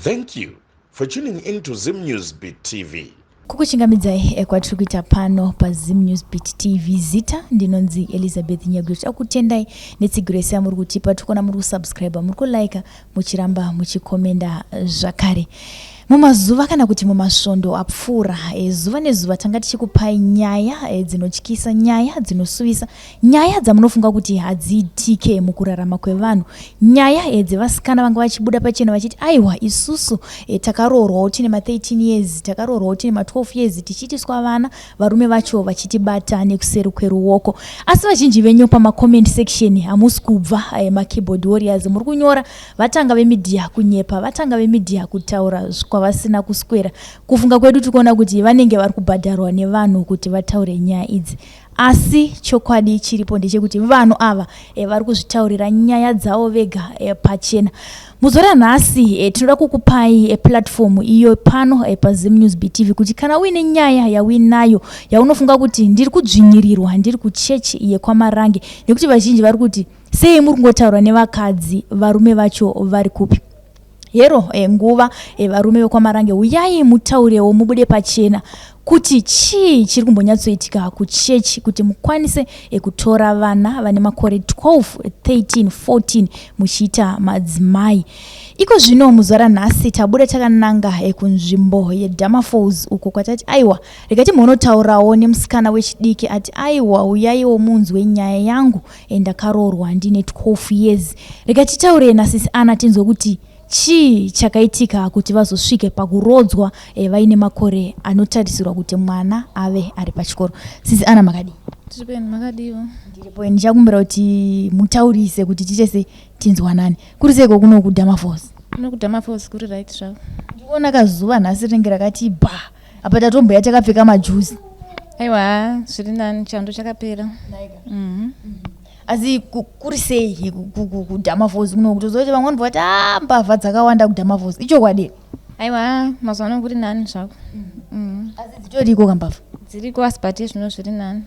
Thank you for tuning in to Zim News Beat TV. Kukuchingamidzai eh, kwatiri kuita pano paZim News Beat TV. Zita ndinonzi Elizabeth Nyagwe. Tinoda kutendai netsigiro yese yamuri kutipa. Tiri kuona muri kusubscribe, muri kulike, muchiramba muchikomenda zvakare. Mumazuva kana kuti mumasvondo apfuura, eh, zuva nezuva tanga tichikupai nyaya eh, dzinotyisa, nyaya dzinosuvisa, nyaya dzamunofunga kuti hadziitike mukurarama kwevanhu, nyaya eh, dzevasikana vanga vachibuda pachena vachiti aiwa isusu takaroorwawo tine ma13 years, takaroorwawo tine ma12 years tichiitiswa vana, varume vacho vachitibata nekuseri kweruoko. Asi vazhinji venyu pamacomment section hamusi kubva, makeyboard warriors muri kunyora vatanga vemidhiya kunyepa, vatanga vemidhiya kutaura kwavasina kuswera. Kufunga kwedu tikuona kuti vanenge vari kubhadharwa nevanhu kuti vataure nyaya idzi, asi chokwadi chiripo ndechekuti vanhu ava vari kuzvitaurira nyaya dzavo vega pachena. Muzuva ranhasi tinoda kukupai platform iyo pano paZim News BTV kuti kana uine nyaya yauinayo yaunofunga kuti ndiri kudzvinyirirwa ndiri kuchechi yekwaMarange, nekuti vazhinji vari kuti sei muri kungotaura nevakadzi, varume vacho vari kupi? Hero nguva varume vekwaMarange, uyai mutaurewo mubude pachena kuti chii chiri kumbonyatsoitika kuchechi kuti mukwanise kutora vana vane makore 12, 13, 14 muchiita madzimai. Iko zvino muzuva ranhasi tabuda takananga kunzvimbo yeDamafalls uko kwatati aiwa rega timbonotaurawo nemusikana wechidiki ati aiwa uyaiwo munzwe nyaya yangu, ndakaroorwa ndine 12 years. Rega titaure nasisi Ana tinzwe kuti chii chakaitika kuti vazosvike pakurodzwa vaine makore anotarisirwa kuti mwana ave ari pachikoro. Sisi Ana, makadii? Tiri makadiwo. Ndiripo. Ndichakumbira kuti mutaurise kuti tiite sei tinzwanane. Kuri seiko kuno kuDamafalls? Kuno kuDamafalls kuri right zvavo. Ndikuona kazuva nhasi rinenge rakati ba, apa tatomboya takapfeka majuzi. Aiwa, zviri nani, chando chakapera. Asi kuri sei kuDamafalls kuno? Kutozoti vamwe vanobva vati a mbavha dzakawanda kuDamafalls, ichokwadi? Aiwa, mazuva ano kuri nani zvako. Asi dzitoriko kambavha? Dziriko, asi but zvino zviri nani.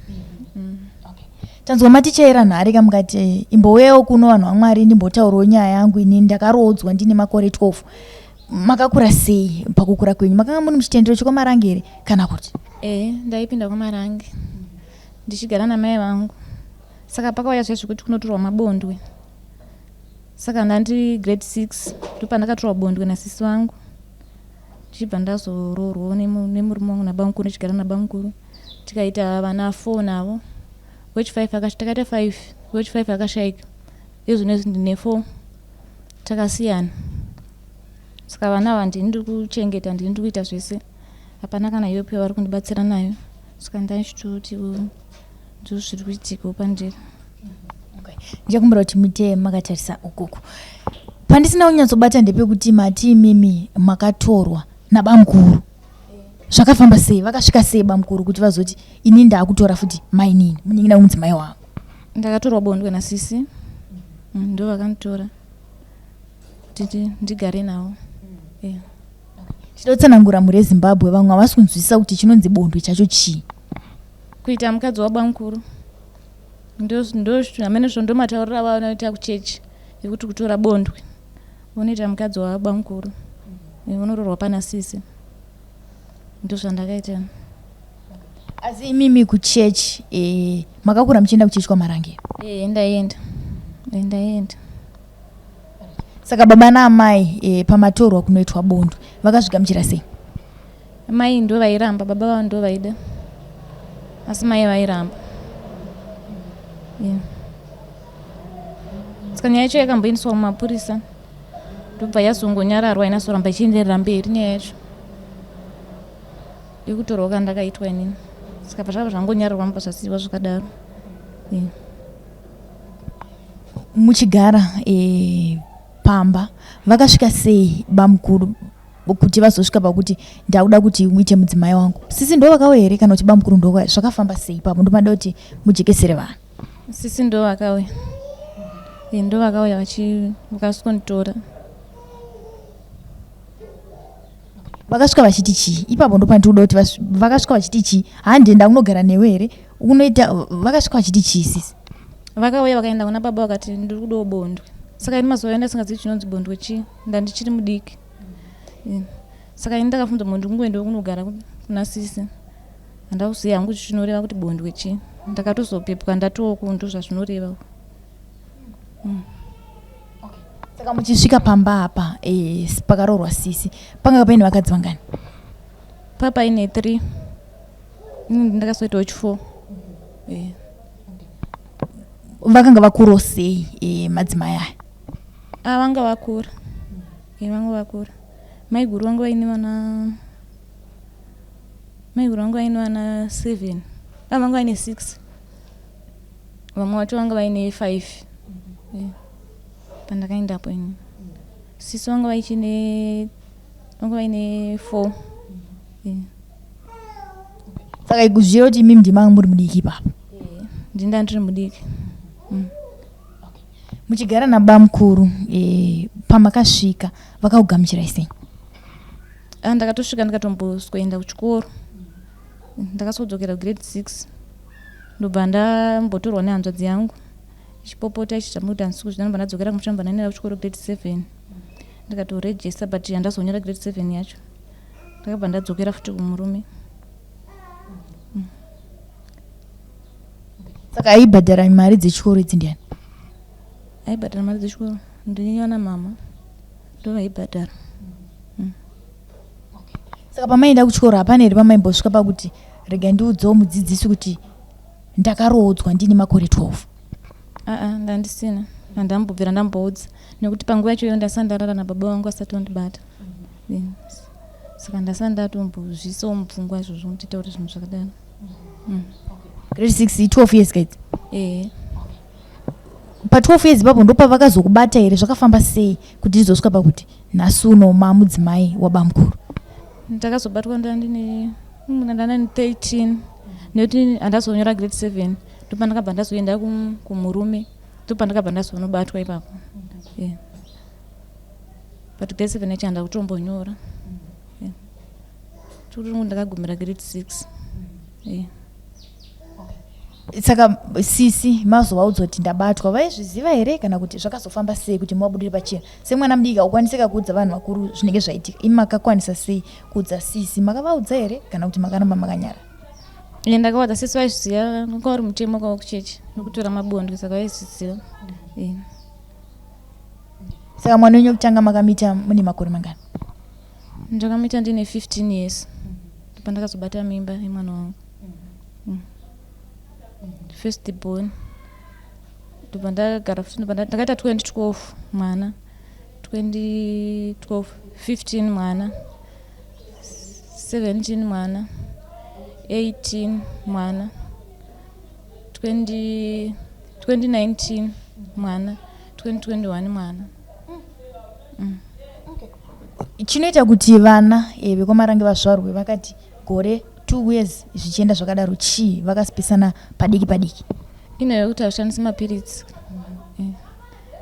Tanzwa matichaira nhare kamukati imbouyawo kuno vanhu vaMwari ndimbotaurawo nyaya yangu, ini ndakarodzwa ndine makore 12. Makakura sei? Pakukura kwenyu makanga muri muchitendero chekwaMarange here kana kuti? Ee, ndaipinda kwaMarange ndichigara namai vangu. Saka pakauya zviya zvekuti kunotorwa mabondwe, saka ndandiri grade 6 ndopandakatorwa bondwe nasisi vangu, ndichibva ndazoroorwawo nemurume wangu nabamukuru, ndichigara nabamukuru. Tikaita vana 4 navo, wechi 5 takaita 5, wechi 5 akashaika. Izvonezvi ndine 4, takasiyana. Saka vana ava ndini ndiri kuchengeta, ndini ndiri kuita zvese, hapana kana help yavari kundibatsira nayo. Saka ndaichitoti ndizvo zviri kuitikawo pandiri. Ndichakumbira kuti muite makatarisa ukuku. Pandisina kunyatsobata ndepekuti mati imimi makatorwa nabamukuru. Zvakafamba sei? Vakasvika sei bamukuru kuti vazoti ini ndaakutora futi mainini, munin'ina wemudzimai wangu? Ndakatorwa bondwe nasisi, ndo vakanditora kuti ndigare navo, yeah. Tinoda kutsanangura mhuri yeZimbabwe, vamwe havasi kunzwisisa kuti chinonzi bondwe chacho chii. Kuita mukadzi wabamukuru, ndo hamene zvo ndo matauriro avo vanoita kuchechi ekuti kutora bondwe unoita mukadzi wabamukuru, unoroorwa pana sisi. Ndo zvandakaita. Asi imimi kuchechi makakura muchienda kuchechi kwaMarange? Ee, ndaienda. Ndaienda. Saka baba naamai pamatorwa kunoitwa bondwe vakazvigamuchira sei? Mai ndo vairamba, baba vavo ndo vaida, asi mai vairamba, yeah. Saka nyaya yacho yakamboendeswa kumapurisa, ndobva yazongonyararwa, inazoramba ichienderera mberi nyaya yacho yekutorwa kandakaitwa inini. Saka bva zvabva zvangonyararwa, mubva zvasiiwa zvakadaro, yeah. Muchigara pamba, vakasvika sei bamukuru kuti vazosvika pakuti ndakuda kuti muite mudzimai wangu? Sisi ndo vakauya here kana kuti bamukuru ndo? Zvakafamba sei ipapo? Ndomada kuti mujekesere vanhu. Sisi ndo vakauya. Ndo vakauya vakasvikonditora. Vakasvika vachiti chii ipapo? Ndopandiri kuda kuti vakasvika vachiti chii? Hande ndakunogara newe here unoita? Vakasvika vachiti chii sisi? Vakauya vakaenda kuna baba vakati ndiri kudawo bondwe. Saka ini mazuva ayo ndasingazivi chinonzi bondwe chii, ndandichiri mudiki. Saka ini ndakafunza munhu ndikungoendawo kunogara kuna sisi. Handakuziva hangu kuti chinoreva kuti bondwe chii. Ndakatozopepwa ndatoku ndozvazvinoreva. Saka muchisvika pamba apa pakaroorwa sisi panga paine vakadzi vangani? Papaine 3. Ini ndakazoitawo chi4. Vakanga vakurawo sei madzimai aya? Ah, vanga vakura. Vanga vakura. Maiguru vangu vaine vana, maiguru vangu vaine vana 7. Ah, vanga vaine 6. Vamwe vacho vanga vaine 5. Pandakaendapo ini. Sisi vanga vaichine, vanga vaine 4. Saka kuzviva kuti imimi ndimanga muri mudiki ipapo? Ndinda ndiri mudiki. Muchigara nabamukuru, pamakasvika vakakugamuchirai sei? Ah, ndakatosvika ndikatomboswenda kuchikoro. Ndakazodzokera grade 6. Ndobva ndambotorwa nehanzvadzi yangu. Ichipopota ichizama kuti handisi kuzvida, ndobva ndadzokera kumusha, ndobva ndaenda kuchikoro grade 7. Ndikatoregister but handazonyora grade 7 yacho. Ndakabva ndadzokera futi kumurume. Saka aibhadhara mari dzechikoro idzi ndiani? Aibhadhara mari dzechikoro ndini mama, ndovaibhadhara. Saka pamaenda kuchikoro hapana here pamaimbosvika pakuti rega ndiudzewo mudzidzisi kuti ndakaroodzwa ndine makore 12? Aa, ndandisina, handambobvira ndamboudza nekuti panguva yacho iyo ndasati ndarara nababa vangu asati ondibata. Saka ndasati ndatombozviisawo mupfungwa izvozvo kuti taure zvinhu zvakadaro. Grade 6, 12 years guys. Ehe. Pa12 years ipapo ndopavakazokubata here? Zvakafamba sei kuti ndizosvika pakuti nhasi uno mamudzimai wabamukuru? Ndakazobatwa ndandine ndandane 13 nekuti handazonyora grade 7, ndopandakabva ndazoenda kumurume, ndopandakabva ndazonobatwa ipapo. Yeah. But grade 7 yacho handa kutombonyora. Yeah. Tikuti ndakagumira grade 6. Yeah. Saka sisi mazovaudza kuti ndabatwa, vaizviziva here kana kuti zvakazofamba sei kuti muvabudire pachena? Semwana mudiki haukwanisika kuudza vanhu vakuru zvinenge zvaitika. Imi makakwanisa sei kuudza sisi? Makavaudza here kana kuti makaramba makanyara? Ine ndakawadza sisi, vaizviziva, kwanga uri mutemo kwavo kuchechi wekutora mabondwe, saka vaizviziva. Yeah. Saka mwana wenyu wekutanga makamita mune makore mangani? Ndakamuita ndine 15 years, pandakazobata mimba yemwana wangu. First born. Ndobva ndagara futi, ndobva ndakaita 2012 mwana, 2012, 15 mwana, 17 mwana, 18 mwana, 20 2019 mwana, 2021 mwana. Chinoita kuti vana vekwaMarange vazvarwe vakati gore, 2 years, zvichienda zvakadaro chii, vakasipesana padiki padiki? Ino yekuti haushandisi mapiritsi.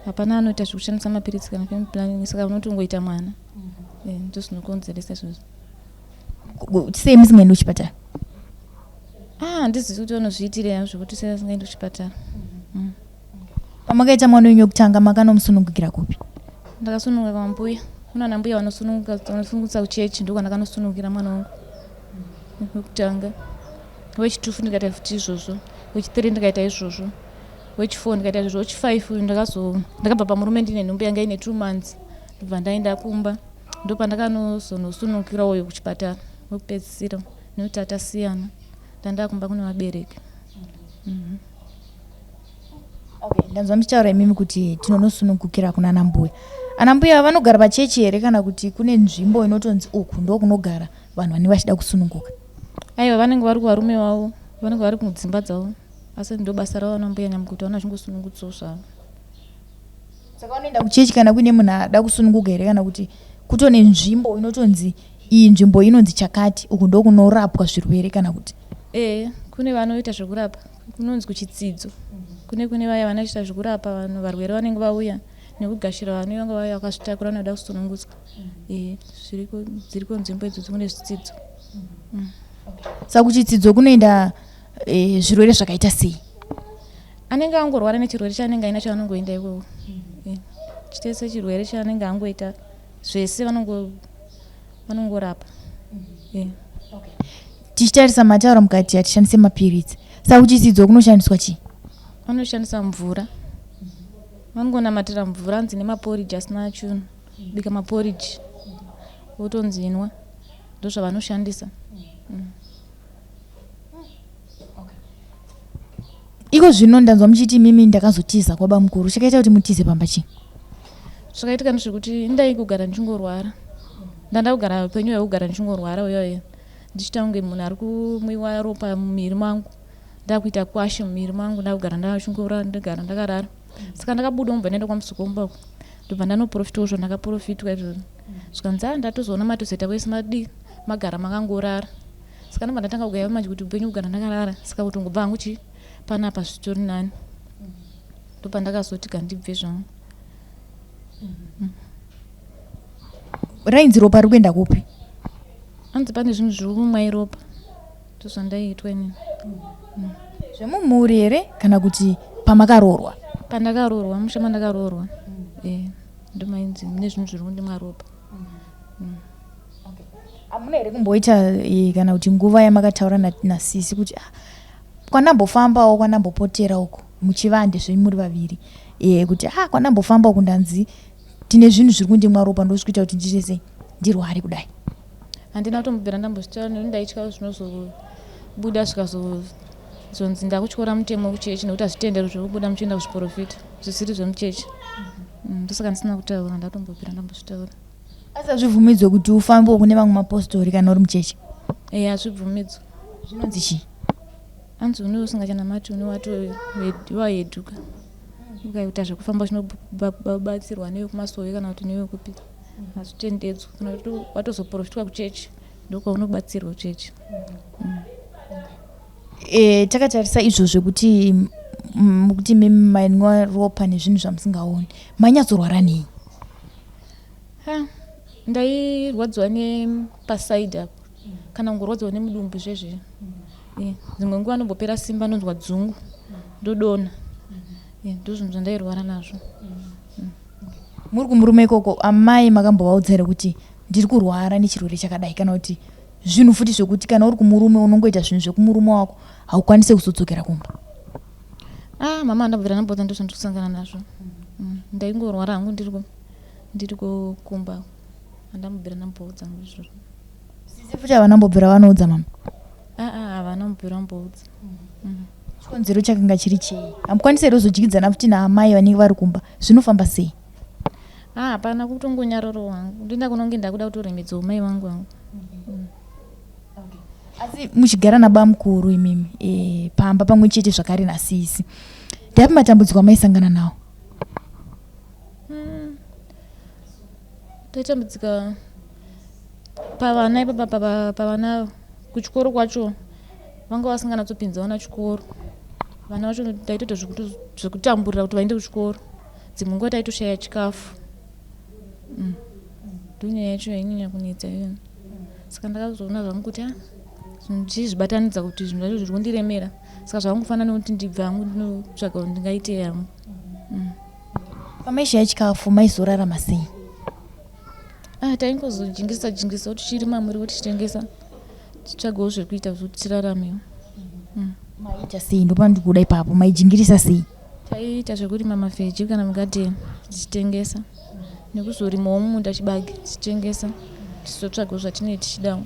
Hapana anoita zvekushandisa mapiritsi kana family planning, saka unotongoita mwana. Ndo zvinokonzeresa izvozvo. Sei musingaendi kuchipatara? Ah, handizivi kuti vanozviitirei zvekuti sei vasingaendi kuchipatara. Pamakaita mwana wenyu wekutanga makanomusunungukira kupi? Ndakasununguka kwambuya. Kuna ana mbuya vanosununguka, vanosunungutsa kuchechi, ndokwandakanosunungukira mwana wangu wekutanga. Wechi2 ndikaita futi izvozvo, wechi3 ndikaita izvozvo, wechi4 ndikaita izvozvo, wechi5 uyu ndakabva pamurume ndine nhumbu yanga ine 2 months, ndobva ndaenda kumba, ndopandakanozonosunungukira uyu kuchipatara wekupedzisira, nekuti atasiyana, ndandaa kumba kune vabereki. Okay, ndanzwa muchitaura imimi kuti tinonosunungukira kuna anambuya. Anambuya vanogara pachechi here kana kuti kune nzvimbo inotonzi uku ndo kunogara vanhu vanenge vachida kusununguka? Aiwa, vanenge vari kuvarume vavo, vanenge vari kudzimba dzavo, asi ndo basa ravo vanambuya nyamukuta, vana vachingosunungutsawo zvavo. Saka vanoenda kuchechi kana kuine munhu ada kusununguka here kana kuti kutone nzvimbo inotonzi iyi nzvimbo inonzi chakati, uku ndo kunorapwa zvirwere kana kuti? Ee, kune vanoita zvekurapa, kunonzi kuchitsidzo. Kune vaya vanoita zvekurapa vanhu varwere vanenge vauya nekugashira vanhu vanenge vauya vakazvitakura vanoda kusunungutswa. Ee, zviriko, dziriko nzvimbo idzodzo, kune zvitsidzo. Saka kuchitsidzo kunoenda zvirwere zvakaita sei? Anenge angorwara nechirwere chaanenge ainacho anongoenda ikoko. Chitese chirwere chaanenge angoita zvese vanongo. Vanongorapa. Yeah. Tichitarisa mataura mukati hatishandise mapiritsi, saka kuchitsidzo kunoshandiswa chii? Vanoshandisa mvura, vanongonamatira mvura, hanzi nemaporiji asina chunhu, bika maporiji wotonzi inwa, ndozvavanoshandisa. Iko zvino ndanzwa muchiti imimi ndakazotiza kwabamukuru, chakaita kuti mutize pamba chii? Zvakaitika ndezvekuti ndai kugara ndichingorwara, ndanda kugara upenyu hwekugara ndichingorwara uyoyo, ndichiita kunge munhu ari kumwiwa ropa mumuviri mangu, ndakuita kwashe mumuviri mangu, ndakugara ndachingora, ndigara ndakarara. Saka ndakabuda mubva ndaenda kwaMusukomba uko, ndobva ndanoprofitwawo zvandakaprofitwa izvozvo, zvikanzi a ndatozoona matozoita wese madii magara makangorara. Saka ndobva ndatanga kugaya manje kuti upenyu kugara ndakarara, saka kuti ngobva hangu chi panapa zvitori nani, ndopandakazoti gandibve zvangu. Rainzi ropa riri kuenda kupi? Hanzi pane zvinhu zviri kumwai ropa, ndozvandaiitwa inini. Zvemumhuri here kana kuti pamakaroorwa? Pandakaroorwa, musha mandakaroorwa, ndomainzi mune zvinhu zviri kundimwa ropa. Hamuna here kumboita kana kuti nguva yamakataura nasisi kuti ah, kwandambofambawo, kwandambopotera uko muchivande zvenyu muri vaviri, kuti ah, kwandambofamba uku ndanzi tine zvinhu zviri kundimwa ropa, ndozvikuita kuti ndiite sei, ndirware kudai? Handina kutombobvira ndambozvitaura nekuti ndaitya zvinozobuda zvikazozonzi ndakutyora mutemo wekuchechi, nekuti hazvitendero zvekubuda muchienda kuzviprofita zvisiri zvemuchechi. Ndosaka ndisina kutaura, ndatombobvira ndambozvitaura. Asi hazvibvumidzwe kuti ufambewo kune vamwe mapostori kana uri muchechi? Eya, hazvibvumidzwe. Zvinonzi chii? Hanzi une usingachanamati, une waheduka, ukaita zvekufamba uchinobatsirwa nevekumasowe kana kuti nevekupi, hazvitendedzwa. Kana kuti watozoprofitwa kuchechi, ndokwaunobatsirwa kuchechi. Takatarisa izvo zvekuti mukuti mimi mainwa ropa nezvinhu zvamusingaoni, manyatsorwara nei? Ha, ndairwadziwa nepasaidi apo, kana kungorwadziwa nemudumbu zvezve. Dzimwe nguva anombopera simba, ndonzwa dzungu, ndodonha. Ndozvinhu zvandairwara nazvo. Muri kumurume ikoko, amai makambovaudza here kuti ndiri kurwara nechirwere chakadai, kana kuti zvinhu futi zvekuti kana uri kumurume unongoita zvinhu zvekumurume wako, haukwanisi kuzodzokera kumba? Ah, mama andabvira ndamboudza ndozvandiri kusangana nazvo. Ndaingorwara hangu ndiri kumba, handambobvira ndamboudza izvozvo. Sisi futi havanambobvira vanoudza mama? Aa, havana kumbobvira vamboudza. Chikonzero chakanga chiri chei? Hamukwanisi here kuzodyidzana futi naamai vanenge vari kumba? Zvinofamba sei? Ah, hapana, kutongonyararo hangu, ndoenda kunonge ndakuda kutoremedzawo mai vangu hangu. Asi muchigara nabamukuru imimi pamba pamwe chete zvakare nasisi, ndeapi matambudziko amaisangana nawo? Taitambudzika pavana ipapa, pavana kuchikoro kwacho vanga vasinganatsopinza vana chikoro. Vana vacho taitoita zvekutamburira kuti vaende kuchikoro, dzimwe nguva taitoshaya chikafu. Ndonyaya yacho yainyanya kunetsa iyoyo. Saka ndakazoona zvangu kuti ah, ndichizvibatanidza kuti zvinhu zvacho zviri kundiremera, saka zvakangofanana nekuti ndibve hangu ndinotsvaga kuti ndingaitei hangu. Pamaishaya chikafu maizorarama sei? Ah, taingozojingisa jingisa tichirima muriwo tichitengesa, tichitsvagawo zvekuita zvekuti tiraramewo. Maiita sei? Ndopandikuda ipapo, maijingirisa sei? Taiita zvekurima mavheji kana mugadheni tichitengesa, nekuzorimawo mumunda chibage tichitengesa, tichizotsvagawo zvatinenge tichidawo.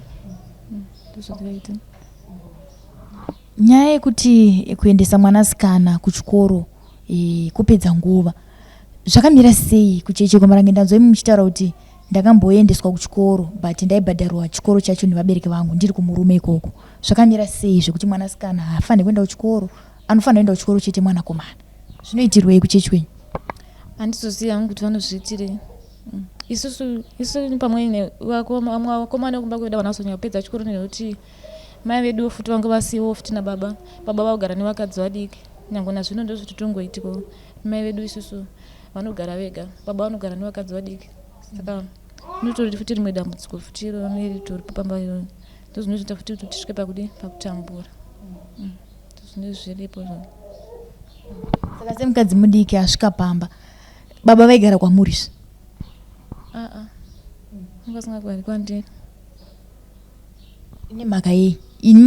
Ndozvataiita. Nyaya yekuti kuendesa mwanasikana kuchikoro, kupedza nguva, zvakamira sei kuchechi kwaMarange? Ndanzwa imi muchitaura kuti ndakamboendeswa kuchikoro but ndaibhadharwa chikoro chacho nevabereki vangu ndiri kumurume ikoko. Zvakamira sei zvekuti mwanasikana haafaniri kuenda kuchikoro, anofanira kuenda kuchikoro chete mwanakomana? Zvinoitirwei kuchechi kwenyu? Handizozivi hangu kuti vanozviitirei. Isusu isu pamwe vamwe vakomana vekumba kwedu havana kuzonyanya kupedza chikoro nekuti mai veduwo futi vanga vasiyiwawo futi nababa, baba vakugara nevakadzi vadiki, nyangwe nazvino ndozvitotongoitikawo. Mai vedu isusu vanogara vega, baba vanogara nevakadzi vadiki, saka inotori futi rimwe dambudziko futi iroro ritoripo pamba iroro, ndozvinozoita futi kuti tisvike pakudi pakutambura. Ndozvinenge zviripo izvozvo. Saka semukadzi mudiki asvika pamba, baba vaigara kwamuri zve? Aa, vanga vasingagari kwandiri. Nemhaka yei? Ini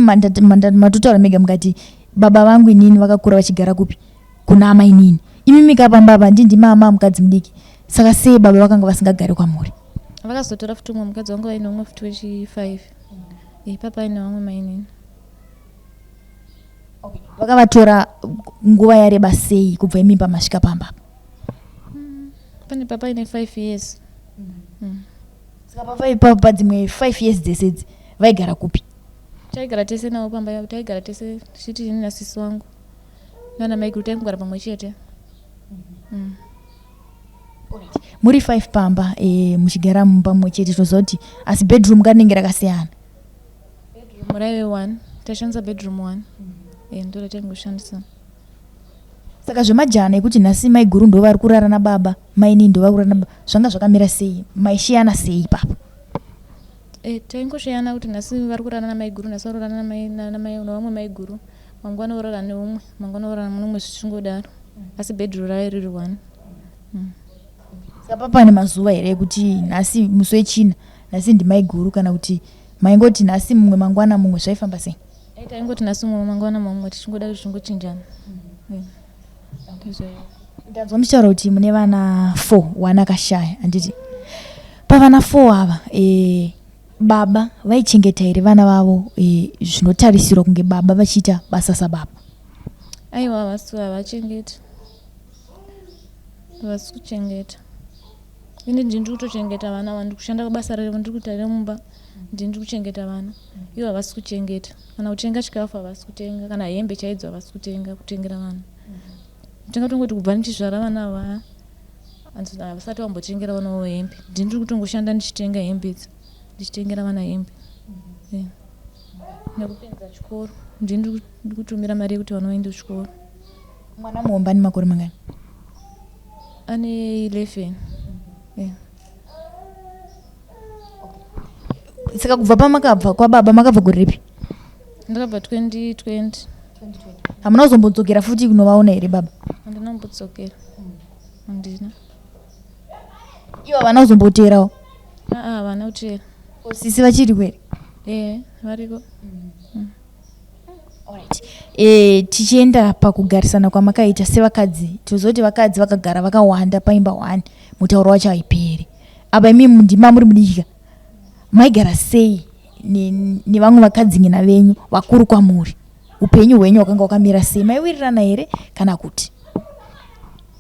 matotaura mega mukati baba vangu inini vakakura vachigara kupi? Kuna amainini. Imimi kapamba apa ndindi mama mukadzi mudiki. Saka sei baba vakanga vasingagari kwamuri? Vakazotora futi umwe mukadzi wangu vaine umwe futi wechi 5. Ipapa aine vamwe mainini. Okay. Vakavatora nguva yareba sei kubva imi pamasvika pamba apa? Pane papa aine 5 years. Saka pa five pa padzimwe 5 years dzese idzi vaigara kupi? Taigara tese navo pamba ipapo, taigara tese tichiti ini nasisi wangu nana maiguru taingogara pamwe chete. Muri 5 pamba e, muchigara mumba mumwe chete tinoziva kuti asi bedroom karinenge rakasiyana. Bedroom raive one, taishandisa bedroom one. Eh, ndo rataingoshandisa. Saka zvemajana ekuti nhasi maiguru ndo vari kurara nababa, mainini ndo vari kurara nababa, zvanga zvakamira sei? Maishiyana sei ipapo? Eh, taingosheyana kuti nhasi vari kurara namaiguru, nhasi vari kurara namai namai nevamwe maiguru, mangwana vorara neumwe, mangwana vorara neumwe zvichingodaro. Asi bedroom raive riri one. Saka papa pane mazuva here ekuti nhasi musi wechina, nhasi ndimaiguru kana kuti maingoti nhasi mumwe mangwana mumwe zvaifamba sei? Dai taingoti nhasi mumwe mangwana mumwe tichingodaro tichingochinjana. Ndanzwa muchitaura kuti mune vana 4 one akashaya handiti? Pavana 4 ava e, baba vaichengeta here vana vavo e, zvinotarisirwa kunge baba vachiita basa sababa? Aiwa havasi havachengeti. Havasi kuchengeta. Ini ndini ndiri kutochengeta vana ava ndiri kushanda basa ravo ndiri kuita remumba ndini ndiri kuchengeta vana. Ivo havasi kuchengeta. Kana kutenga chikafu havasi kutenga kana hembe chaidzo havasi kutenga kutengera vana. Kutenga tongoti kubva ndichizvara vana ava havasati vambotengera vana vavo hembe. Ndini ndiri kutongoshanda ndichitenga hembe idzi ndichitengera vana hembe. Yeah. Nekupinza chikoro ndini ndiri kutumira mari yekuti vana vaende kuchikoro. Mwana muhombe ane makore mangani? Ane 11. Yeah. Saka kubva pamakabva kwababa makabva gore ripi? Ndakabva 2020. Hamuna kuzombodzokera futi kunovaona here baba? Handina kumbodzokera. Handina. Ivo havana kuzomboteerawo? Aa, havana kuteera. Sisi vachiri kwere? Eh, variko. Alright. E, tichienda pakugarisana kwamakaita sevakadzi tinoziva kuti vakadzi vakagara vakawanda paimba one mutauro wacho haiperi apa imi ndima muri mudiki maigara sei nevamwe vakadzi ngina venyu vakuru kwamuri upenyu hwenyu hwakanga hwakamira sei maiwirirana here kana kuti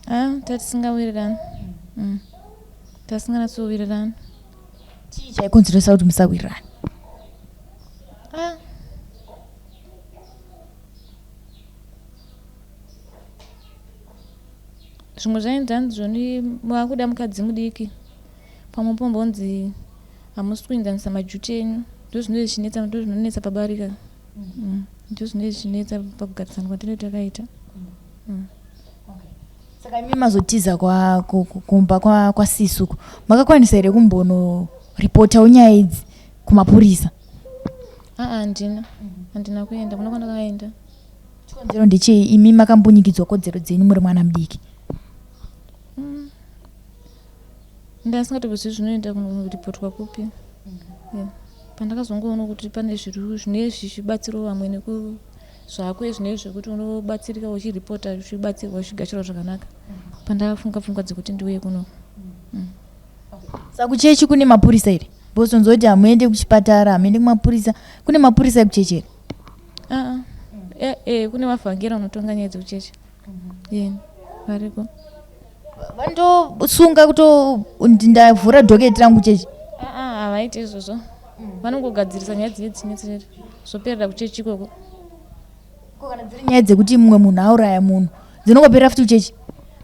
ah, tatisingawirirani mm. Tasinganatsowirirana. Chii chaikonzeresa kuti musawirirane? Ah. Zvimwe zvainzi hanzi zvoni makuda mukadzi mudiki pamwe pombonzi hamusi kuenzanisa majuti enyu ndozvinenge zvichinetsa ndozvinonetsa pabarika mm. ndozvinenge zvichinetsa pakugarisana kwatinenge takaita mm. Saka imi mazotiza kwa, kumba kwa, kwa sisi uko makakwanisa here kumbono-repotawo nyaya idzi kumapurisa? Aa, handina handina kuenda kuna kwandakaenda. Chikonzero ndechei imi makambunyikidzwa kodzero dzenyu muri mwana mudiki? Ndasingatozivi zvinoenda kunoripotwa kupi. Yeah. Pandakazongoona kuti pane zviri zvine zvichibatsirawo vamwe neku zvako izvinezvi zvekuti unobatsirika uchiripota uchibatsirwa uchigashirwa zvakanaka pandakafunga pfungwa dzekuti ndiuye kuno. Saka kuchechi kune mapurisa here? Because unonzwa kuti hamuende kuchipatara, hamuende kumapurisa. Kune mapurisa ekuchechi here? Ah, eh, eh, kune vavhangeri vanotonga nyaya dzekuchechi. Yeah, variko. Vanotosunga kuto ndavhura dhoketi rangu chechi. Ah, ah, havaiti izvozvo. Vanongogadzirisa nyaya dzinenge dzinetsa chete zvoperera kuchechi ikoko. Ko kana dziri nyaya dzekuti mumwe munhu auraya munhu dzinongoperera futi kuchechi?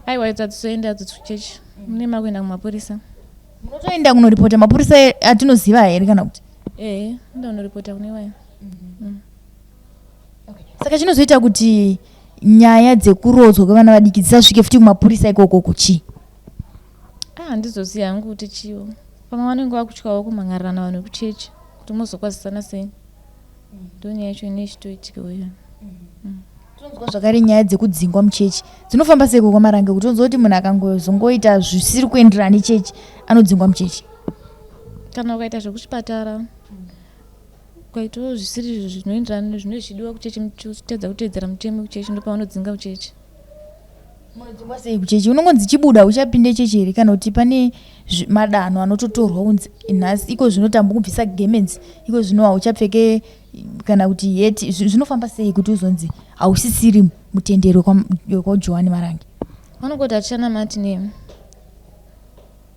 Aiwa idzo hadzizoendi hadzo kuchechi. Mune makuenda kumapurisa. Munotoenda kunoripota mapurisa atinoziva here kana kuti? Ehe, enda kunoripota kune vaya. Saka chinozoita kuti nyaya dzekurodzwa kwevana vadiki dzisasvike futi kumapurisa ikoko kuchii? Ah, handizozivi hangu kuti chiwo. Pamwe vanenge vakutyawo kumhan'arirana vanhu vekuchechi kuti mozokwazisana sei. Ndonyaya yacho ine ichitoitikawo iyoyo. Tonzwa zvakare nyaya dzekudzingwa muchechi dzinofamba seiko kwaMarange kuti tonzwa kuti munhu akangozongoita zvisiri kuenderana nechechi anodzingwa muchechi. Kana ukaita zvekuchipatara. Ukaitawo zvisiri zvinoenderana nezvinenge zvichidiwa kuchechi uchitadza kuteedzera mutemo wekuchechi ndopavanodzinga kuchechi. Munodzingwa sei kuchechi? Unongonzi chibuda uchapinde chechi here kana kuti pane madanho anototorwa kunzi nhasi iko zvino tambokubvisa gemenzi iko zvino hauchapfeke kana kuti heti zvinofamba sei kuti uzonzi hausisiri mutenderi wekwaJohani Marange? Vanongoti hatichanamati nemi.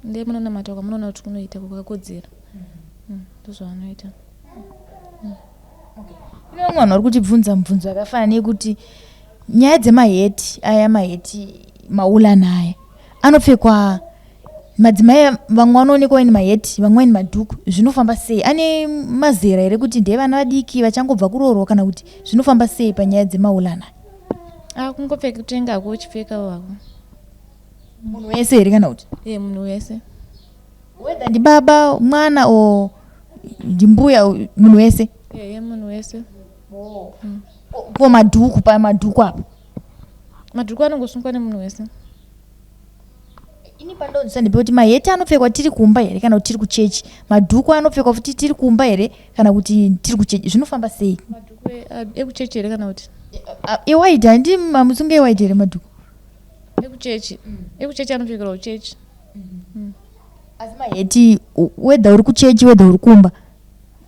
Ndiye munonamata kwamunoona kuti kunoita kwakakodzera. Ndozvavanoita. Kune vamwe vanhu vari kutibvunza mubvunzo yakafanana neyekuti nyaya dzemaheti aya maheti maulana aya anopfekwa madzimai vamwe vanoonekwa vaine maheti vamwe vaine madhuku zvinofamba sei ane mazera here kuti ndevana vadiki vachangobva kuroorwa kana kuti zvinofamba sei panyaya dzemaulana Ah, kungopfeka kutenga hako uchipfekawo hako. Munhu wese here kana kuti? Eh, munhu wese. Whether ndibaba, mwana or ndimbuya, munhu wese? Eh, munhu wese. Oh. Ko madhuku pa madhuku apa? Madhuku anongosungwa nemunhu wese. Ini pandonzwa ndepekuti maheti anopfekwa tiri kumba here kana kuti tiri kuchechi? Madhuku anopfekwa futi tiri kumba here kana kuti tiri kuchechi? Zvinofamba sei? Madhuku ekuchechi here kana kuti? Ewaiti handi mamusunge ewaiti here madhuku? Ekuchechi. Ekuchechi anopfekerwa kuchechi. Asi maheti whether uri kuchechi whether uri kumba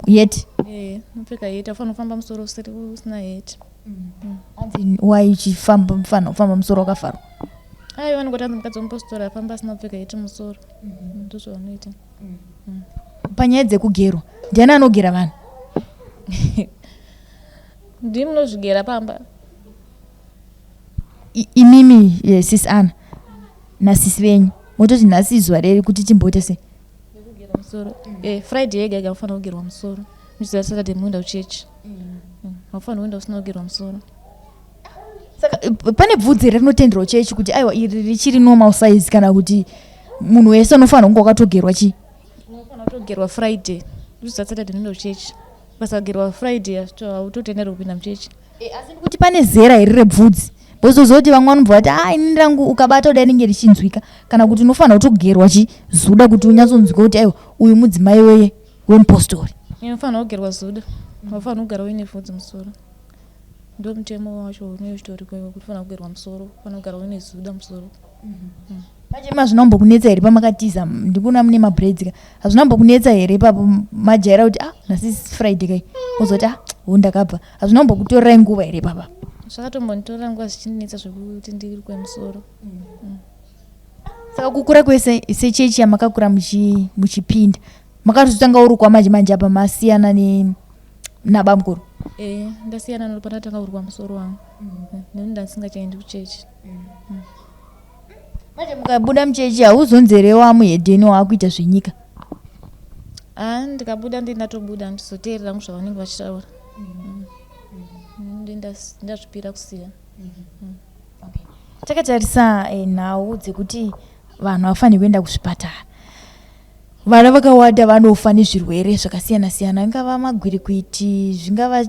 heti. Eh, unopfeka heti, haufaniri kufamba musoro usiri usina heti. Hanzi why uchifamba mufana kufamba musoro wakavharwa? Aiwa vanongoti hanzi mukadzi wemupositori afamba asina kupfeka heti musoro. Ndozvavanoita. Panyaya dzekugerwa, ndiani anogera vanhu? Ndimi munozvigera pamba. Imimi sis Anna nasisi venyu mototi nhasi izuva reri kuti timboita sei? Kugera musoro. Friday yega yega unofanira kugerwa musoro. Muchiziva Saturday munoenda kuchechi. Haufaniri kuenda usina kugerwa musoro. Saka pane bvudzi here rinotenderwa chechi kuti aiwa iri richiri normal size kana kuti munhu wese unofanira kunge wakatogerwa chii? Unofanira kutogerwa Friday. Uchiziva Saturday munoenda kuchechi. Ukasagerwa Friday hautotenderwi kupinda muchechi. Asi ndikuti pane zera here rebvudzi? Because kuti vamwe vanobva vati ah ini rangu ukabata kudai rinenge richinzwika kana kuti unofanira kutogerwa chizuda kuti unyatsonzwika kuti aiwa uyu mudzimai weye wemupostori. Unofanira kugerwa zuda. Haufaniri kugara uine bvudzi musoro. Ndo mutemo wacho unenge uchitoriko iwo kuti unofanira kugerwa musoro, unofanira kugara uine zuda musoro. Manje hazvina kumbokunetsa here pamakatiza ndikuona mune mabraids ka hazvina kumbokunetsa here ipapo majaira kuti ah nhasi Friday kai wozoti ah hu ndakabva hazvina kumbokutorerai nguva here ipapa? Zvakatombonditorera nguva zvichindinetsa zvekuti ndirukwe musoro. Saka kukura kwese sechechi yamakakura muchipinda makatotanga urukwa manje manje apa masiyana ne nabamukuru? Eh, ndasiyana naro pandatanga kurukwa musoro wangu. Nekuti ndandisingachaendi kuchechi. Manje mukabuda muchechi hauzonzi here wamuhedheni waakuita zvenyika? Ah, ndikabuda ndi ndatobuda handizoteerera hangu zvavanenge vachitaura. Ndi ndazvipira kusiya. Takatarisa nhau dzekuti vanhu havafaniri kuenda kuzvipatara. Vana vakawanda vanofa nezvirwere zvakasiyana siyana, ingava magwirikwiti, zvingava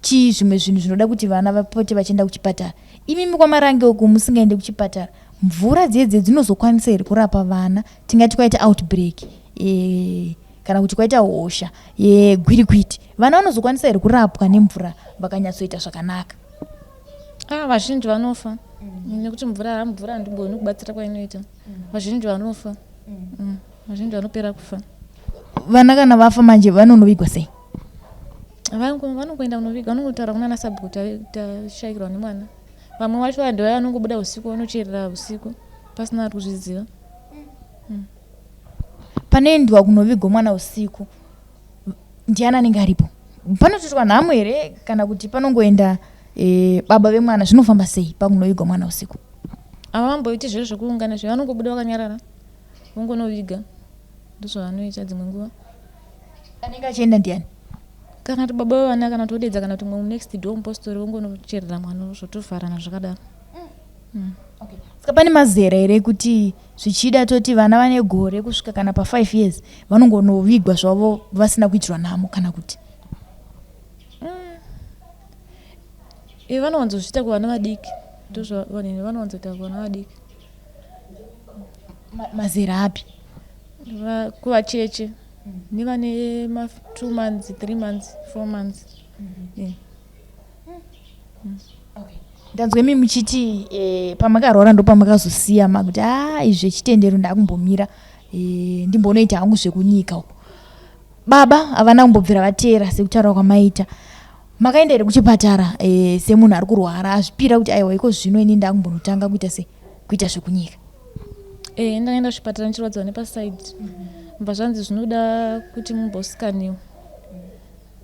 chii zvimwe zvinhu zvinoda kuti vana vapote vachienda kuchipatara. Imimi kwaMarange uku musingaende kuchipatara, mvura dziye dziye dzinozokwanisa here kurapa vana? Tingati kwaita outbreak e, kana kuti kwaita hosha yegwirikwiti, vana vanozokwanisa here kurapwa nemvura vakanyatsoita zvakanaka? Ah, vazhinji vanofa nekuti mvura mvura handimboni kubatsira kwainoita. Vazhinji vanofa. Vazhinji vanopera kufa. Vana kana vafa manje vanonovigwa sei? Vanongoenda kunoviga, vanongotaura kunana sabhuku tashaikirwa nemwana. Vamwe vacho vanhu vaya vanongobuda usiku vanocherera usiku pasina ari kuzviziva. Panoendwa kunovigwa mwana usiku ndiani anenge aripo? Panotoitwa nhamo here kana kuti panongoenda baba vemwana? Zvinofamba sei pakunovigwa mwana usiku? Havamboiti zviro zvekuungana zviya, vanongobuda vakanyarara vongonoviga, ndozvavanoita dzimwe nguva. Anenge achienda ndiani? Kana kuti baba vevana kana kuti vodedza kana kuti mumwe next door mupostori vongonocherera mwana zvotovharana zvakadaro. Okay. Saka pane mazera here ekuti zvichida toti vana vane gore kusvika kana pa5 years vanongonovigwa zvavo vasina kuitirwa nhamo kana kuti? Vanowanzozviita kuvana vadiki, ndozvavanhu vanowanzoita kuvana vadiki. Mazera api? Kuvacheche. Nevane ma 2 months, 3 months, 4 months. Yeah. Ndanzwa imi muchiti pamakarwara ndopamakazosiya makuti a izvi zvechitendero ndakumbomira, ndimbonoita hangu zvekunyika uko. Baba havana kumbobvira vateera sekutaura kwamaita. Makaenda here kuchipatara semunhu ari kurwara azvipira kuti aiwa, iko zvino ini ndakumbonotanga kuita sei, kuita zvekunyika? Ndakaenda kuchipatara ndichirwadziwa nepasaidi, bva zvanzi zvinoda kuti mumbosikaniwa.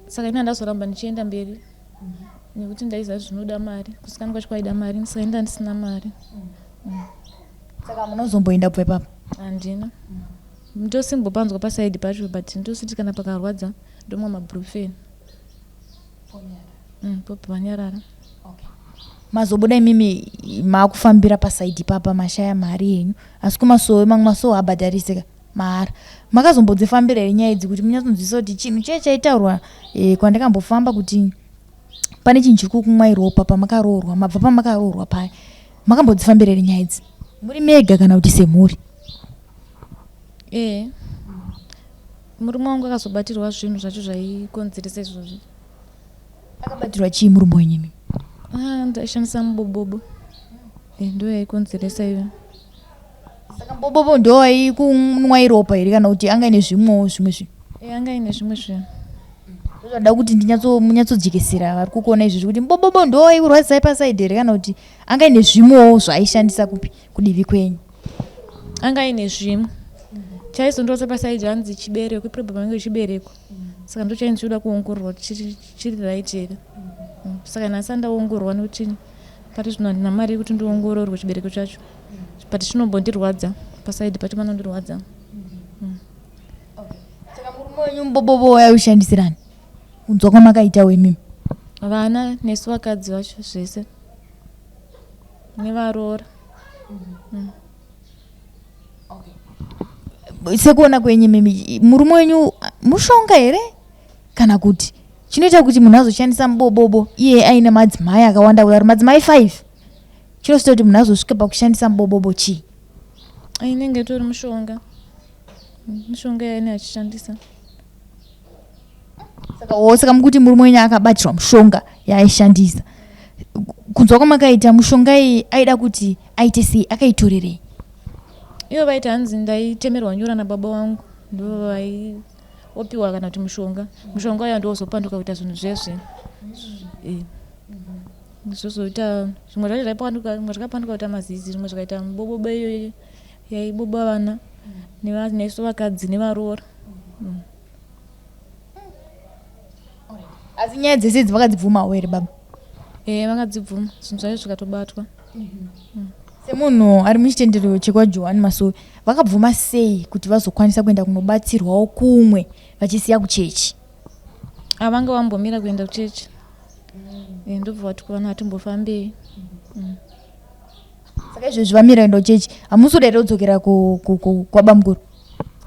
Saka ini handazoramba ndichienda mberi nekuti ndaiziva zvinoda mari, kusikana kwacho kwaida mari, saka inda ndisina mari. Saka munozomboenda kubva ipapo? Handina, ndosimbopanzwa pasaidi pacho, but ndositi kana pakarwadza ndomwa mabrufen, pobva panyarara. Mazobuda imimi maakufambira pasaidi papa, mashaya mari yenyu, asi kumasowe, mamwe masowe abhadharisika mahara. Makazombodzifambira here nyaya idzi kuti munyatsonzwisisa kuti chinhu chiya chaitaurwa kwandakambofamba kuti pane chinhu chiri kukumwai ropa pamakaroorwa, mabva pamakaroorwa paya? Makambodzifambira here nyaya idzi muri mega kana kuti semhuri? Ee, murume wangu akazobatirwa zvinhu zvacho zvaikonzeresa izvozvo. Akabatirwa chii murume wenyu imi? Ah, ndaishandisa mubobobo. Ndo yaikonzeresa iyo. Saka mubobobo ndo waikunwai ropa here kana kuti anga ine zvimwewo zvimwe zvinhu? Anga ine zvimwe zvinhu. Ndozvada kuti munyatsojekesera vari kukuona izvozvi kuti mubobobo ndo waikurwadzisai pasaidi here kana kuti anga ine zvimwewo zvaaishandisa kupi, kudivi kwenyu? Anga aine zvimwe chaizondirwadza pasaidi, hanzi chibereko, iproblem yange yechibereko, saka ndo chainzi choda kuongororwa kuti chiri right here. Saka nhasi andaongororwa nekuti pari zvino handina mari yekuti ndiongororwe chibereko chacho, but chinombondirwadza pasaidi pacho, panondirwadza. Saka murume wenyu mubobobo waiushandisirani kunzwa kwamakaitawo imimi? Vana nesu vakadzi vacho zvese nevaroora. Sekuona kwenyu imimi, murume wenyu mushonga here kana kuti chinoita kuti munhu azoshandisa mubobobo iye aine madzimai akawanda kudaro, madzimai 5? Chinozoita kuti munhu azosvika pakushandisa mubobobo chii? Inenge itori mushonga, mishonga yaine achishandisa. Saka o, saka mukuti murume wenyu akabatirwa mushonga yaaishandisa. Kunzwa kwamakaita, mushonga iyi aida kuti aite sei? Akaitorerei? Ivo vaiti hanzi ndaitemerwa nyora nababa vangu, ndo vaiopiwa kana kuti mushonga, mushonga uya ndowozopanduka kuita zvinhu zvezve. Zvozoita zvimwe zvacho zvaipanduka, zvimwe zvakapanduka kuita mazizi, zvimwe zvikaita mubobobo iyoyo yaiboba vana nesu vakadzi nevaroora. Asi nyaya dzese idzi vakadzibvumawo here baba? Ee, vakadzibvuma, zvinhu zvacho zvikatobatwa. Semunhu ari muchitendero chekwaJohani Masowe, vakabvuma sei kuti vazokwanisa kuenda kunobatsirwawo kumwe vachisiya kuchechi? Avanga vambomira kuenda kuchechi. Ndobva vati kuvana hatimbofambei. Saka izvezvi vamira kuenda kuchechi, hamusi kuda here kudzokera kwabamukuru?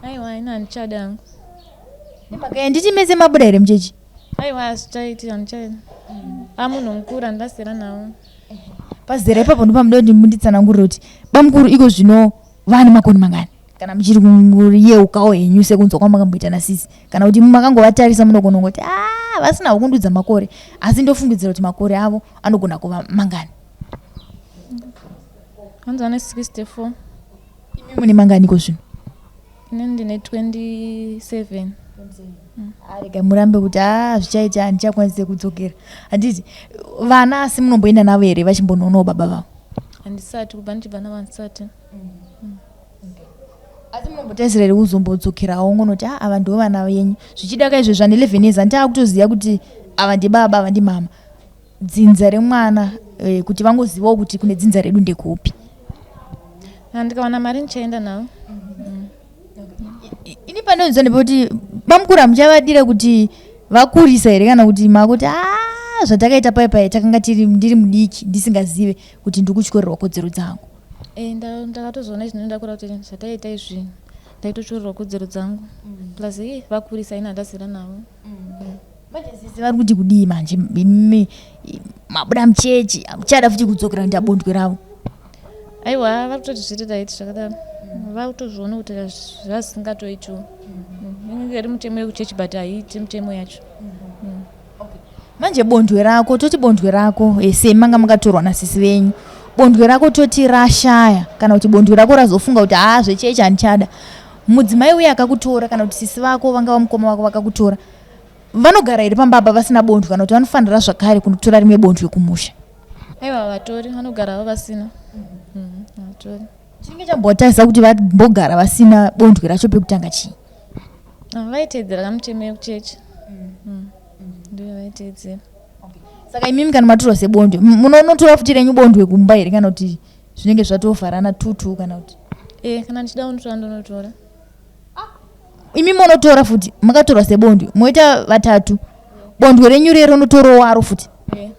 Aiwa, ina handichada hangu. Nemhaka yanditi mese mabuda here muchechi? Aiwa, hazvichaiti, handichaidi. Amunhu mukuru, handasiyana nawo. Pazera ipapo ndopamuda kuti munditsanangurire kuti bamukuru iko zvino vane makore mangani, kana muchiri kuyeukawo henyu sekunzwa kwamakamboita nasisi, kana kuti makangovatarisa munogona kungoti a vasina kundudza makore, asi ndofungidzira kuti makore avo anogona kuva mangani? Hanzi vane 64. Imi mune mangani iko zvino? Inini ndine 27. Arega murambe kuti a zvichaita, handichakwanise kudzokera, handiti? Vana asi munomboenda navo here vachimbonoonawo baba vavo? Handisati, kubva ndichibva navo handisati. Asi munombotarisira here kuzombodzokerawo ngonoti a ava ndo vana venyu? Zvichida ka izvezvi ane 11 years, handiti akutoziva kuti ava ndibaba, ava ndimama, dzinza remwana, kuti vangozivawo kuti kune dzinza redu ndekupi? Ndikawana mari ndichaenda navo. Ini pandonzwa ndepekuti bamukuru hamuchavadira kuti vakurisa here kana kuti makuti a zvatakaita pai pai takanga tiri ndiri mudiki ndisingazive kuti ndiri kutyorerwa kodzero dzangu? Ndakatozoona izvi ndakura kuti zvataita izvi ndaitotyorerwa kodzero dzangu, plus vakurisa, ini handazera navo. Manje sisi vari kuti kudii manje imi mabuda muchechi, hamuchada futi kudzokera kuita bondwe ravo? Aiwa, vari kutoti zviri right zvakadaro, vari kutozviona kuti zvazvisingatoitiwo. Inenge iri mutemo yekuchechi but haiiti mutemo yacho. Manje bondwe rako, toti bondwe rako eh, semanga makatorwa nasisi venyu, bondwe rako toti rashaya kana kuti bondwe rako razofunga kuti haa zvechechi handichada, mudzimai uye akakutora kana kuti sisi vako vangava mukoma vako vakakutora vanogara here pamba apa vasina bondwe kana kuti vanofanira zvakare kunotora rimwe bondwe kumusha? Aiwa, vatori vanogara havo vasina. Vatori. Chinenge chambotarisa kuti vambogara vasina bondwe racho pekutanga chii? Ah, vaiteedzera kamutemo yekuchechi. Ndiyo vaiteedzera. Saka imimi kana matorwa sebondwe munonotora futi renyu bondwe kumba here kana kuti zvinenge zvatovharana tutu kana kuti? E, kana ndichida kunotora ndonotora. Imi munotora futi makatorwa sebondwe moita vatatu, bondwe renyu rero ronotorowo futi? E.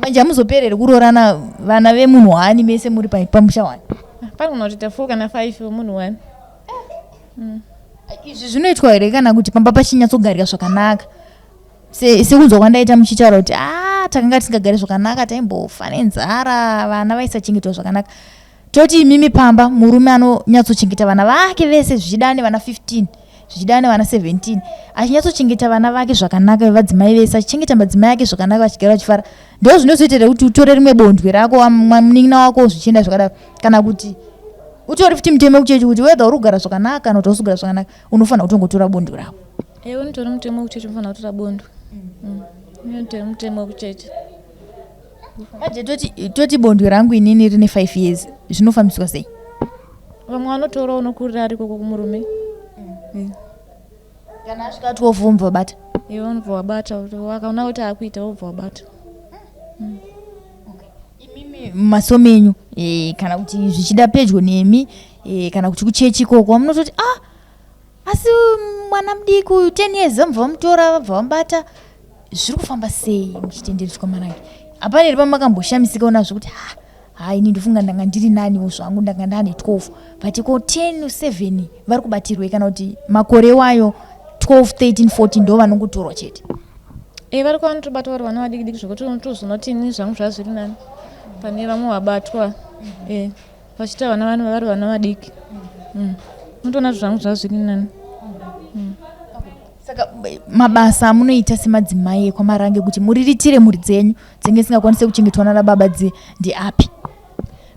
Manje hamuzopereri kuroorana vana vemunhu hwani mese muri pamusha hwani? Ah, panogona kutoita 4 kana 5 wemunhu one. Izvi zvinoitwa here kana kuti pamba pachinyatsogarika zvakanaka? Sekunzwa kwandaita muchitaura kuti a takanga tisingagari zvakanaka, taimbofa nenzara, vana vaisachengetwa zvakanaka. Toti imimi pamba murume anonyatsochengeta vana vake vese, zvichida nevana 15, zvichida nevana 17, achinyatsochengeta vana vake zvakanaka, vadzimai vese achichengeta madzimai ake zvakanaka, vachigara vachifara, ndo zvinozoita here kuti utore rimwe bondwe rako munin'ina wako zvichienda zvakadaro, kana kuti utori futi mutemo wekuchechi kuti whether uri kugara zvakanaka kana kuti hausi kugara zvakanaka unofanira kutongotora bondwe rako? E, unotori mutemo wekuchechi, unofanira kutora bondwe. Unotori mutemo wekuchechi. Manje toti bondwe rangu inini rine 5 years, zvinofambiswa sei? Vamwe vanotora unokurira ari ikoko kumurume. Kana asvika 12 womubva wabata? Iwe unobva wabata, wakaona kuti akuita wobva wabata. Imimi mumaso menyu kana kuti zvichida pedyo nemi kana kuti kuchechi ikoko munototi ah, asi mwana mudiki uyu 10 years vamubva vamutora vabva vamubata, zviri kufamba sei muchitendero chekwaMarange? Hapana here pamakamboshamisikawo nazvo kuti ha ha, ini ndofunga ndanga ndiri naniwo zvangu, ndanga ndane 12, but ko 10 7 vari kubatirwei, kana kuti makore wayo 12 13 14 ndo vanongotorwa chete? E, vari kwavanotobatwa vari vana vadiki diki, zvekuti unotozoona kuti ini zvangu zvava zviri nani pane vamwe vabatwa e vachiita vana vano vari vana vadiki. Unotoona kuti zvangu zvava zviri nani. Saka mabasa amunoita semadzimai ekwaMarange kuti muriritire mhuri dzenyu dzinge dzisingakwanisi kuchengetwa nana baba ndeapi?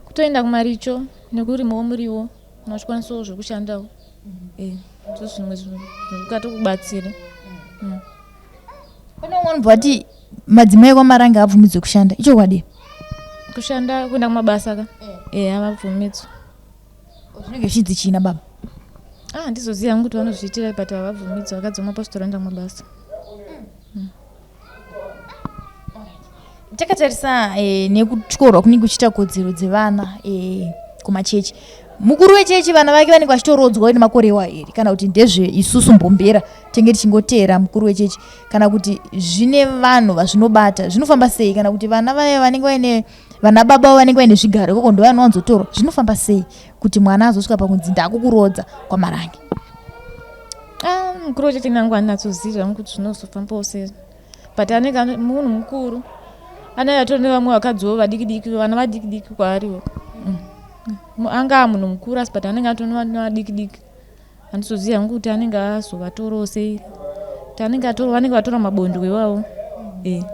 Kutoenda kumaricho nekurimawo muriwo kana uchikwanisawo zvekushandawo. E, ndo zvimwe zvinhu zvikatokubatsira. Pane vamwe vanobva vati madzimai ekwaMarange haabvumidzwe kushanda, ichokwadi? Kushanda, kuenda kumabasa ka? E, havabvumidzwa. Zvinenge zvichinzi chii nababa? Ah, handizozivi hangu kuti vanozviitira, but havabvumidzwa vakadzi vemapostori vanoenda kumabasa. Takatarisa nekutyorwa kunenge kuchiita kodzero dzevana kumachechi, mukuru wechechi vana vake vanenge vachitorodzwa nemakore iwayo here, kana kuti ndezve isusu mbombera tenge tichingoteera mukuru wechechi, kana kuti zvine vanhu vazvinobata, zvinofamba sei, kana kuti vana vaya vanenge vaine vana baba vanenge vaine zvigaro ikoko ndo vanowanzotorwa, zvinofamba sei kuti mwana azosvika pakunzi ndakukurodza kwaMarange? Ah, mukuru wechechi nangu handinatsozivi zvangu kuti zvinozofambawo sei, but anenge munhu mukuru anenge atori nevamwe vakadziwo vadiki diki, vana vadiki diki kwaariwo. Angaa munhu mukuru asi but anenge atori nevana vadiki diki. Handizozivi hangu kuti anenge azovatorawo sei, kuti anenge atora vanenge vatora mabondwe iwawo e.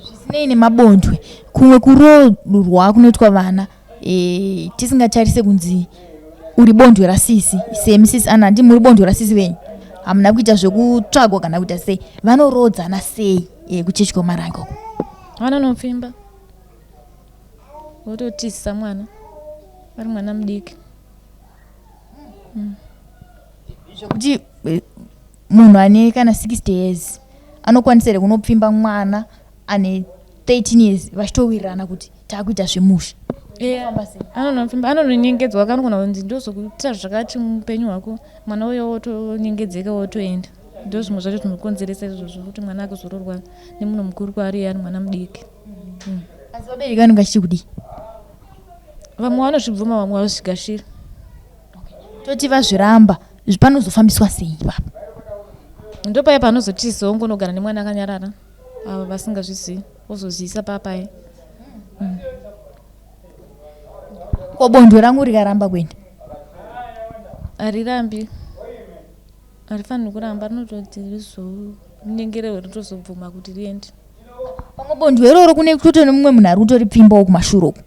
Zvisinei nemabondwe, kumwe kuroorwa kunoitwa vana tisingatarise kunzi uri bondwe rasisi, semi sisi ana handi muri bondwe rasisi venyu, hamuna kuita zvekutsvagwa kana kuita sei, vanorodzana sei kuchechi kweMarange uko? Vanonopfimba, vototizisa mwana ari mwana mudiki. Zvekuti munhu ane kana 60 years anokwanisa here kunopfimba mwana ane 13 years vachitowirirana kuti taakuita zvemusha? Anonopfimba, anononyengedzwa, kanogona kunzi ndozokuitira zvakati muupenyu hwako, mwana uyo wotonyengedzeka wotoenda. Ndo zvimwe zvacho zvinokonzeresa izvozvo kuti mwana akuzororwa nemunhu mukuru kwaari ari mwana mudiki. Asi vabereki vanenge vachiti kudii? Vamwe vanozvibvuma, vamwe vazvigashira. Toti vazviramba, panozofambiswa sei ipapo? Ndopaya panozotizawo ngonogara nemwana akanyarara, ava vasingazvizivi wozozivisa papai. Ko bondwe rangu rikaramba kuenda? Harirambi, harifaniri kuramba, rinototi rizonyengererwe ritozobvuma kuti riende. Pamwe bondwe iroro kune kutotone mumwe munhu ari kutoripfimbawo kumashure uku,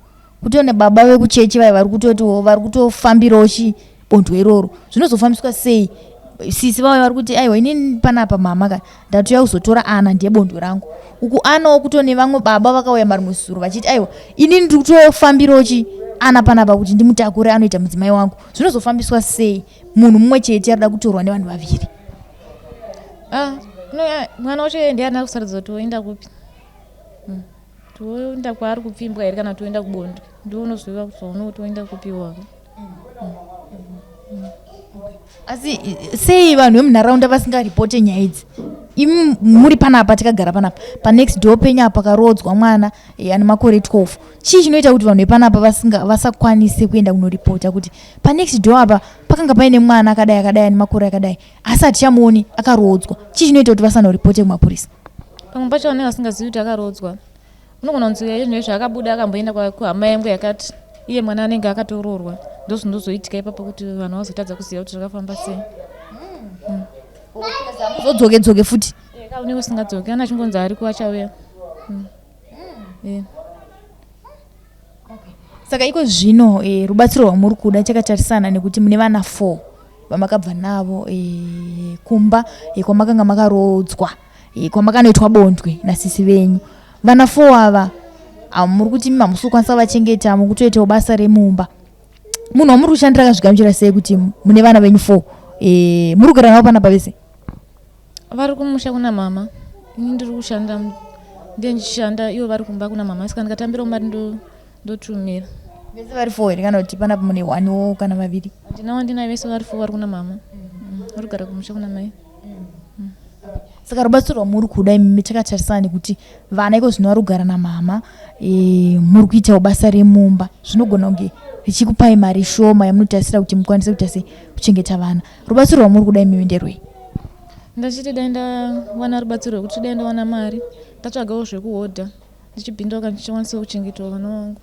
kutone baba vekuchechi vaya vari kutotiwo vari kutofambirawo chi bondwe iroro. Zvinozofambiswa sei? Sisi vauya vari kuti aiwa, inini panapa mama ka ndatouya kuzotora ana, ndiye bondwe rangu. Uku anawo kutone vamwe baba vakauya marimwe zuro vachiti aiwa, inini ndiri kutofambirawo chi ana panapa kuti ndimutakure anoita mudzimai wangu. Zvinozofambiswa sei munhu mumwe chete arikuda kutorwa nevanhu vaviri? Ah, no, mwana wacho iye ndiye ana kusaridza kuti oenda kupi. Kuti oenda kwaari kupfimbwa here kana kuti oenda kubondwe, ndiwe unoziva kuzoona kuti oenda kupi wako. Asi sei vanhu vemunharaunda vasingaripote nyaya idzi? Imi muri panapa, takagara panapa panext door penyu apa pakaroodzwa mwana ane makore 12. Chii chinoita kuti vanhu vepanapa vasakwanise kuenda kunoripota kuti panext door apa pakanga paine mwana akadai akadai ane makore akadai, asi hatichamuoni, akaroodzwa? Chii chinoita kuti vasanoripote kumapurisa? Pamwe pacho vanenge vasingazivi kuti akaroodzwa. Unogona kunzi izvo zvaakabuda akamboenda kuhama yangu yakati, iye mwana anenge akatoroorwa. Ndozvinozoitika ipapo kuti vanhu vazotadza kuziva kuti zvakafamba sei. Zodzoke dzoke futi. Unenge usingadzoki, ana achingonzi ariko achauya. Saka iko zvino rubatsiro rwamuri kuda chakatarisana nekuti mune vana 4 vamakabva navo kumba kwamakanga makaroodzwa, kwamakanoitwa bondwe nasisi venyu. Vana 4 ava muri kuti hamusi kukwanisa vachengeta, muri kutoitawo basa remumba. Munhu wamuri kushandira akazvigamuchira sei kuti mune vana venyu 4? Muri kugara navo panapa vese? Vari kumusha kuna mama, ini ndiri kushanda, ndiye ndichishanda, ivo vari kumba kuna mama. Saka ndikatambirawo mari ndotumira. Vese vari 4 here kana kuti panapa mune 1 kana vaviri? Handina wandinaye, vese vari 4 vari kuna mama. Vari kugara kumusha kuna mai. Saka rubatsiro rwamuri kuda imi takatarisana nekuti vana iko zvino vari kugara namama, muri kuitawo basa remumba, zvinogona kunge richikupai mari shoma yamunotarisira kuti mukwanise kuita sei kuchengeta vana. Rubatsiro rwamuri kuda imimi nderwei? Ndachiti dai ndawana rubatsiro rwekuti dai ndawana mari, ndatsvagawo zvekuhodha, ndichibhindawo kana ndichikwanisawo kuchengetawo vana vangu.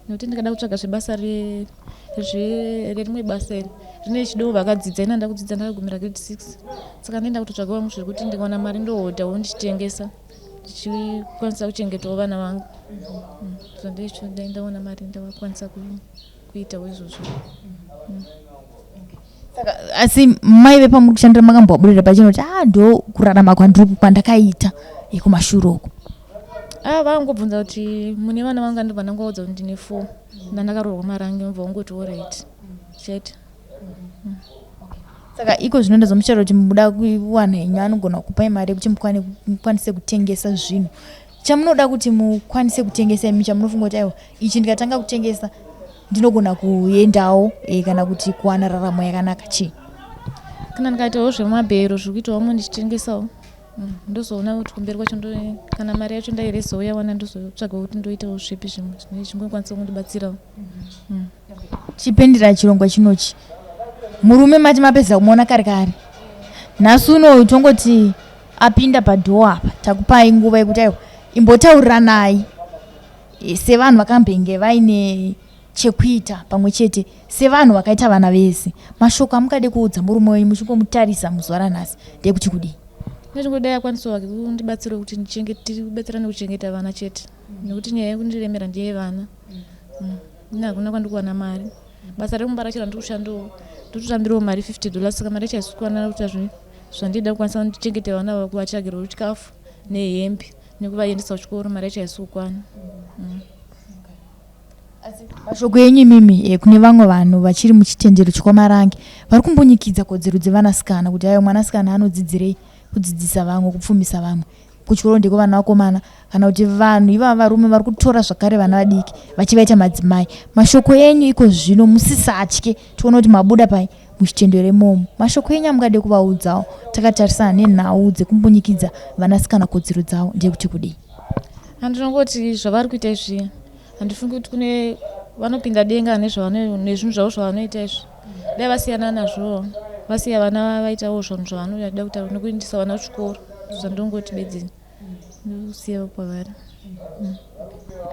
Nekuti ndikada kutsvaga zvebasa rerimwe basa iri rine chido vakadzidza, ini handina kudzidza, ndakagumira grade 6. Saka ndinoenda kutotsvagawo hangu zvekuti ndikawana mari ndohodhawo ndichitengesa, ndichikwanisa kuchengetawo vana vangu. So ndeicho dai ndawana mari ndakwanisa kuitawo izvozvo. Saka asi mai vepamuri kushandira makambovaburira pachena kuti ndo kurarama kwandiri kwandakaita kumashure uku? Vangobvunza kuti mune vana vanga, ndobva ndangovaudza kuti ndine 4, ndandakaroorwa Marange, ndobva vangoti alright chete. Saka iko zvino ndazomuchitaura kuti muda kuwana henyu anogona kukupai mari yekuti mukwanise kutengesa zvinhu. Chamunoda kuti mukwanise kutengesa imi, chamunofunga kuti aiwa, ichi ndikatanga kutengesa ndinogona kuendawo kana kuti kuwana raramo yakanaka, chii? Kana ndikaitawo zvemabhero zviri kuitawo mwe ndichitengesawo, ndozoona kuti kumberi kwacho kana mari yacho ndairezouya wana, ndozotsvaga kuti ndoitawo zvipi zvimwe zvingokwanisa kundibatsirawo. Chipendera chirongwa chinochi, murume mati mapedza kumuona kare kare, nhasi unoyu tongoti apinda padhoo apa, takupai nguva yekuti aiwa, imbotauriranai sevanhu vakambenge vaine chekuita pamwe chete, sevanhu vakaita vana vese. Mashoko amungade kuudza murume wenyu muchingomutarisa muzuva ranhasi ndekuti kudii? Ndinongodai akwanisawo hake kundibatsirawo kuti tibatsirane kuchengeta vana chete, nekuti nyaya yekundiremera ndeyevana. Ini hakuna kwandikuwana mari, basa remumba racho randiri kushandawo ndototambirawo mari $50, saka mari yacho haisi kukwana kuita zvandinoda kukwanisa kundichengete vana ava, kuvatsvagirawo chikafu nehembe nekuvaendesa kuchikoro, mari yacho haisi kukwana. Mashoko enyu imimi kune vamwe vanhu vachiri muchitendero chekwaMarange vari kumbunyikidza kodzero dzevanasikana kuti aiwa, mwanasikana anodzidzirei kudzidzisa vamwe, kupfumisa vamwe, kuchikoro ndekwe vana vakomana, kana kuti vanhu ivava varume vari kutora zvakare vana vadiki vachivaita madzimai? Mashoko enyu iko zvino, musisatye, tione kuti mabuda pai muchitendero imomo. Mashoko enyu amungade kuvaudzawo takatarisana nenhau dzekumbunyikidza vanasikana kodzero dzavo ndeyekuti kudii? Handinongoti zvavari kuita izvi, handifungi kuti kune vanopinda denga nezvinhu zvavo zvavanoita izvi. Dai vasiyana nazvo, vasiya vana vaitawo zvinhu zvavanoda kuita nekuendesa vana kuchikoro. Zvandongoti bedzi ndosiya kwavari.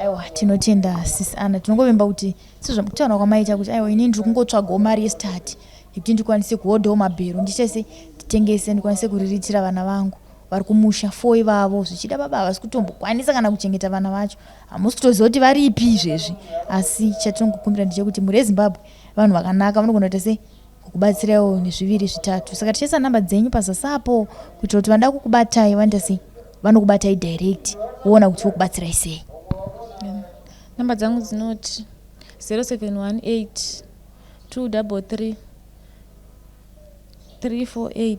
Aiwa, tinotenda Sis Anna. Tinongovimba kuti sezvamukutaura kwamaita kuti aiwa, inini ndiri kungotsvagawo mari yestart yekuti ndikwanise kuhodhawo mabhero, ndichese nditengese, ndikwanise kuriritira vana vangu vari kumusha fo ivavo. Zvichida baba havasi kutombokwanisa kana kuchengeta vana vacho, hamusi kutoziva kuti varipi izvezvi. Asi chatinongokumbira ndechekuti mhuri yeZimbabwe vanhu vakanaka, vanogona kuita sei kukubatsiraiwo nezviviri zvitatu. Saka tichaisa nhamba dzenyu pazasi apo kuitira kuti vanoda kukubatai vanoita sei, vanokubatai direct, voona kuti vokubatsirai sei. Namba dzangu dzinoti 0718 233 348.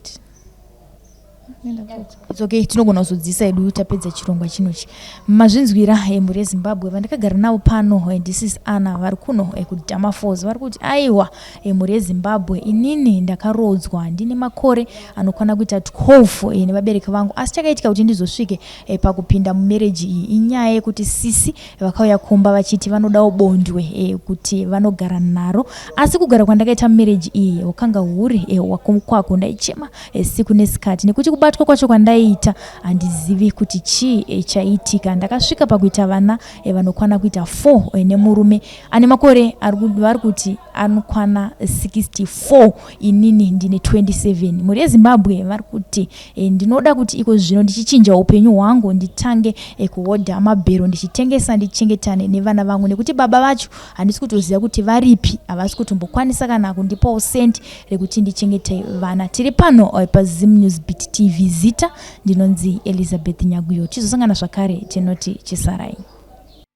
It's okay, tinogona kuzodzisa hedu tapedza chirongwa chinochi. Mazvinzwira, mhuri yeZimbabwe, vandakagara navo pano this is Anna vari kuno kuDamafalls. Vari kuti aiwa, mhuri yeZimbabwe, inini ndakarodzwa ndine makore anokwana kuita 12 nevabereki vangu, asi chakaitika kuti ndizosvike pakupinda mumarriage iyi inyaya yekuti sisi vakauya kumba vachiti vanodawo bondwe kuti vanogara naro. Asi kugara kwandakaita mumarriage iyi hwakanga huri wakwako, ndaichema siku nesikati nekuti kubatwa kwacho kwandaiita handizivi kuti chii chaiitika. Ndakasvika pakuita vana vanokwana kuita 4 nemurume ane makore vari kuti anokwana 64, inini ndine 27. Mhuri yeZimbabwe, vari kuti ndinoda kuti iko zvino ndichichinja upenyu hwangu, nditange kuhodha mabhero ndichitengesa, ndichengetane nevana vangu, nekuti baba vacho handisi kutoziva kuti varipi, havasi kutombokwanisa kana kundipawo sendi rekuti ndichengete vana. Tiri pano paZim News Beat TV, zita ndinonzi Elizabeth Nyaguyo. Tizosangana zvakare, tinoti chisarai.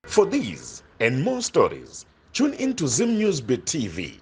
For these and more stories, tune in to Zim News Bit TV.